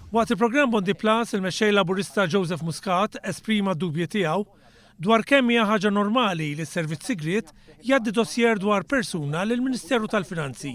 Waqt il-programm Bondi Plus, il-Mexxej Laburista Joseph Muscat esprima d-dubji tiegħu dwar kemm hija ħaġa normali li s-Servizz Sigriet jgħaddi dossier dwar persuna lill-Ministeru tal-Finanzi.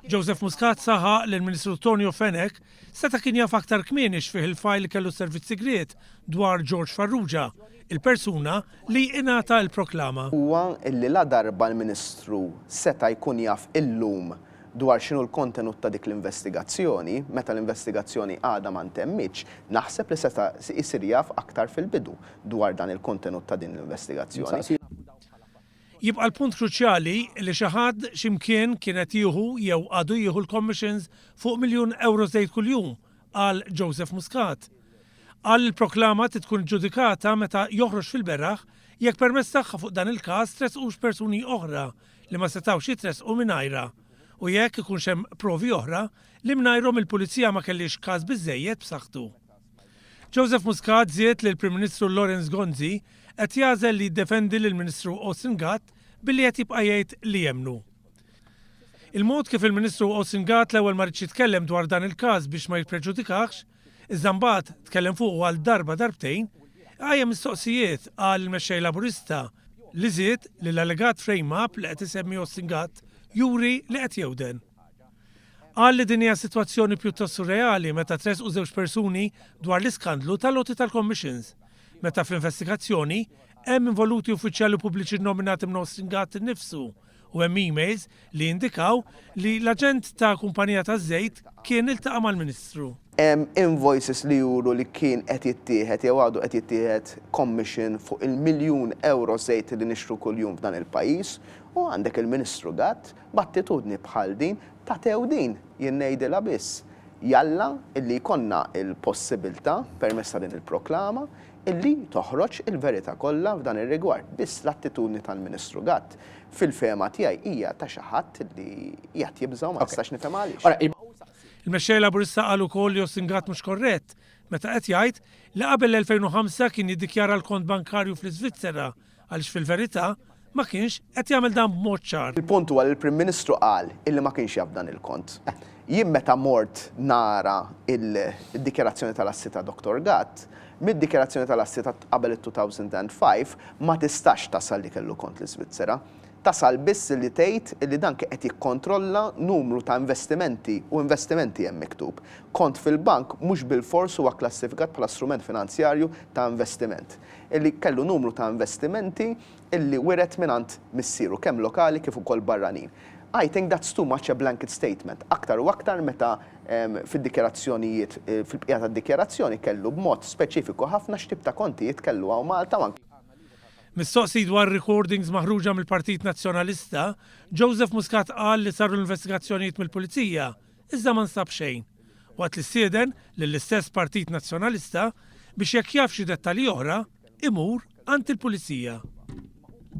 Joseph Muscat saħaq li l-Ministru Tonio Fenech seta' kien jaf aktar kmieni x'fih il-fajl li kellu s-Servizz Sigriet dwar George Farrugia, il-persuna li ingħata l-proklama. Huwa li ladarba l-Ministru seta' jkun jaf illum dwar x'inhu l-kontenut ta' dik l-investigazzjoni, meta l-investigazzjoni għadha ma ntemmitx, naħseb li seta' jsir jaf aktar fil-bidu dwar dan il-kontenut ta' din l-investigazzjoni. Jibqa' l-punt kruċjali li xi ħadd xi mkien kien qed jieħu jew għadu jieħu l-commissions fuq miljun ewro żejt kuljum, qal Joseph Muscat. Qal li l-proklama trid tkun iġġudikata meta joħroġ fil-beraħ jekk permezz tagħha fuq dan il-każ tressqux persuni oħra li ma setgħux jitressqu mingħajrha u jekk ikunx hemm provi oħra li mingħajrhom il-Pulizija ma kellhiex każ biżżejjed b'saħħtu. Joseph Muscat żied li l-Prim Ministru Lawrence Gonzi qed jagħżel li jiddefendi lill-Ministru Austin Gatt billi qed jibqa' jgħid li jemmnu. Il-mod kif il-Ministru Austin Gatt l-ewwel ma riedx jitkellem dwar dan il-każ biex ma jippreġudikahx, iżda mbagħad tkellem fuqu għal darba darbtejn, iqajjem mistoqsijiet, qal il-Mexxej Laburista, li żied li l-allegat frame-up li qed isemmi Austin Gatt juri li qed jewden. Qal li din hija sitwazzjoni pjuttost surreali meta tressqu żewġ persuni dwar l-iskandlu tal-għoti tal-commissions, meta fl-investigazzjoni hemm involuti uffiċjali pubbliċi nnominati minn Austin Gatt innifsu u hemm emails li jindikaw li l-aġent ta' kumpanija taż-żejt kien iltaqa' mal-Ministru. Hemm invoices li juru li kien qed jittieħed jew għadu qed jittieħed commission fuq il-miljun ewro żejt li nixtru kuljum f'dan il-pajjiż u għandek il-Ministru Gatt b'attitudni bħal din ta' thewdin, jien ngħidilha biss jalla illi jkollna l-possibiltà permezz ta' din il-proklama illi toħroġ il-verità kollha f'dan ir-rigward. Biss l-attitudni tal-Ministru Gatt, fil-fehma tiegħi, hija ta' xi ħadd li qiegħed jibża' u ma nistax nifhem għaliex. Il-Mexxej Laburista qal ukoll li Austin Gatt mhux korrett meta qed jgħid li qabel l-2005 kien jiddikjara l-kont bankarju fl-Iżvizzera għaliex fil-verità ma kienx qed jagħmel dan b'mod ċar. Il-punt huwa li l-Prim Ministru qal illi ma kienx jaf dan il-kont. Jien meta mort nara d-dikjarazzjoni tal-assi ta' Dottor Gatt, mid-dikjarazzjoni tal-assi ta' qabel it-2005 ma tistax tasal li kellu kont l-Iżvizzera. Tasal biss li tgħid illi dan kien qed jikkontrolla numru ta' investimenti u investimenti hemm miktub. Kont fil-bank mhux bilfors huwa kklassifikat bħala strument finanzjarju ta' investiment. Illi kellu numru ta' investimenti illi wiret mingħand missieru, kemm lokali kif ukoll barranin. I think that's too much a blanket statement, aktar u aktar meta fid-dikjarazzjonijiet, fil-bqija tad-dikjarazzjoni kellu b'mod speċifiku ħafna x'tip ta' kontijiet kellu hawn Malta u anke. Mistoqsi dwar recordings maħruġa mill-Partit Nazzjonalista, Joseph Muscat qal li saru l-investigazzjonijiet mill-Pulizija, iżda ma nstab xejn, waqt li stieden lill-istess Partit Nazzjonalista biex jekk jaf xi dettalji oħra, imur għand il-Pulizija.